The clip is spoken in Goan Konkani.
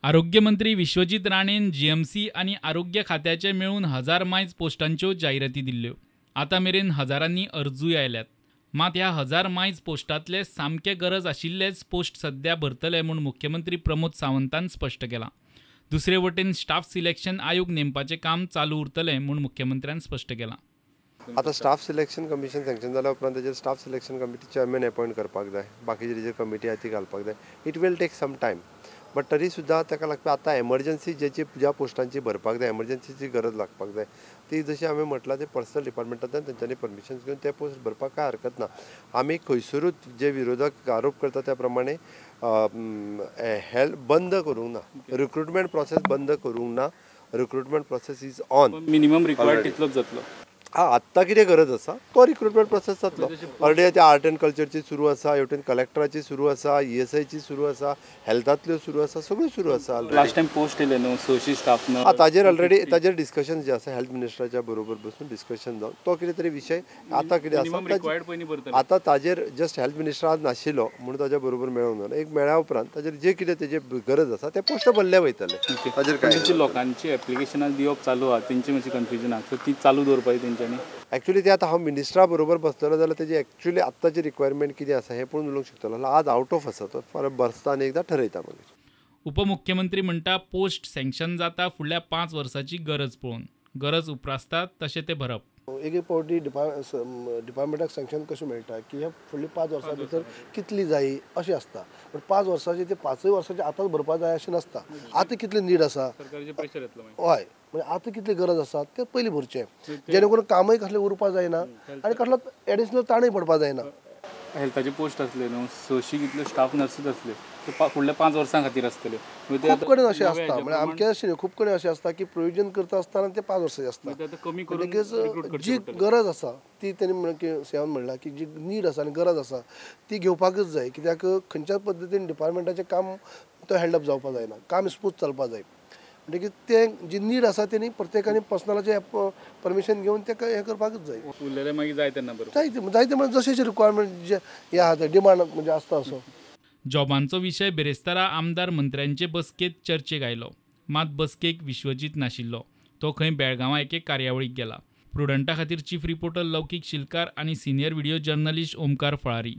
आरोग्यमंत्री विश्वजीत राणेन जीएमसी आनी आरोग्य खात्याचे मेळून 1000 मायज पोस्टांच्यो जायराती दिल्ल्यो. आतां मेरेन हजारांनी अर्जूय आयल्यात. मात ह्या 1000 मायज पोस्टांतले सामके गरज आशिल्लेच पोस्ट सध्या भरतले म्हूण मुख्यमंत्री प्रमोद सावंतान स्पश्ट केलां. दुसरे वटेन स्टाफ सिलेक्शन आयोग नेमपाचें काम चालू उरतलें म्हूण मुख्यमंत्र्यान स्पश्ट केलां. आतां स्टाफ सिलेक्शन कमिशन सँक्शन जाल्या उपरांत ताजेर staff selection committee chairman appoint करपाक जाय, बाकीची जे कमिटी आहा ती घालपाक जाय. It will take some time, but तरी सुद्दां ताका लागपी आतां एमर्जन्सी जेची ज्या पोस्टांची भरपाक जाय, एमर्जन्सीची गरज लागपाक जाय, ती जशी हांवें म्हटलां ते पर्सनल डिपार्टमेंटांतल्यान तेंच्यांनी परमिशन्स घेवन ते पोस्ट भरपाक कांय हरकत ना. आमी खंयसरूच जे विरोधक आरोप करता त्या प्रमाणे हेल्प बंद करूंक ना, रिक्रुटमेंट प्रोसेस बंद करूंक ना. Recruitment process is on. Minimum required तितलोच जातलो. हा, आत्तां कितें गरज आसा तो रिक्रुटमेंट प्रोसेस जातलो. ऑलरेडी ते आर्ट एंड कल्चरची सुरू आसा, हेवटेन कलेक्टराची सुरू आसा, ESIची सुरू आसा, हेल्थांतल्यो सुरू आसा, सगळ्यो सुरू आसा. लास्ट टायम पोस्ट येयले न्हू 600 स्टाफ ना, ताजेर ऑलरेडी ताजेर डिस्कशन जे आसा हेल्थ मिनिस्टराच्या बरोबर बसून डिस्कशन जावन तो कितें तरी विशय आतां कितें आसा आतां ताजेर जस्ट हेल्थ मिनिस्टर आज नाशिल्लो म्हणून ताज्या बरोबर मेळोंक ना. एक मेळ्या उपरांत ताजेर जे कितें तेजे गरज आसा ते पोस्ट भरले वयतले. ताजेर काय लोकांची एप्लिकेशनां दिवप चालू आहा, तेंची मातशी कन्फ्युजन आहा, सो ती चालू दवरपाची तेंच्यांनी. एक्चुअली ते आतां हांव मिनिस्टरा बरोबर बसतलो जाल्यार तेजी एक्चुअली आत्ताची रिक्वायरमेंट कितें आसा हें पळोवन उलोवंक शकतलो. आज आवट ऑफ आसा तो, फाल्यां बसता आनी एकदां ठरयता मागीर. उपमुख्यमंत्री म्हणटा पोस्ट सँक्शन जाता फुडल्या 5 वर्सांची गरज पळोवन, गरज उप्रासता तशें ते भरप. एक एक पावटी डिपार्टमेंटाक सँक्शन कशें मेळटा की ह्या फुडल्या 5 वर्सां भितर कितली जाय अशें आसता. पण 5 वर्सांची ते 5 वर्सांची आतांच भरपा जाय अशें नासता. आतां कितली नीड आसा, हय, म्हणजे आतां कितली गरज आसा तें पयलीं भरचें, जेणे करून कामय कसलें उरपा जायना आनी कसलो एडिशनल ताणय पडपा जायना. हेल्थाचे पोस्ट आसले न्हू 600 कितले स्टाफ नर्सीस आसले ते फुडल्या 5 वर्सां खातीर आसतले. खूब कडेन अशें आसता, म्हळ्यार आमचें अशें न्हू, खूब कडेन अशें आसता की प्रोविजन करता आसतना ते 5 वर्सांचे आसता. म्हणटकीच जी गरज आसा ती तेणी सेवन म्हणलां की जी नीड आसा आनी गरज आसा ती घेवपाकच जाय, कित्याक खंयच्याच पद्दतीन डिपार्टमेंटाचें काम तो हँड अप जावपा जायना, काम स्मूथ चलपा जाय. म्हणटकीच तें जी नीड आसा तेणी प्रत्येकान पर्सनलाचें परमिशन घेवन तें हें करपाकच जाय. उरलेलें मागीर जाय तेन्ना बरोबर जायते जायते म्हणजे जशें रिक्वायरमेंट जे हें आहा तें डिमांड म्हणजे आसता असो. जॉबांचो विशय बिरेस्तारा आमदार मंत्र्यांचे बसकेंत चर्चेक आयलो. मात बसकेक विश्वजीत नाशिल्लो, तो खंय बेळगांवां एके कार्यावळीक गेला. प्रुडंटा खातीर चीफ रिपोर्टर लौकीक शिलकार आनी senior video journalist Omkar Falari.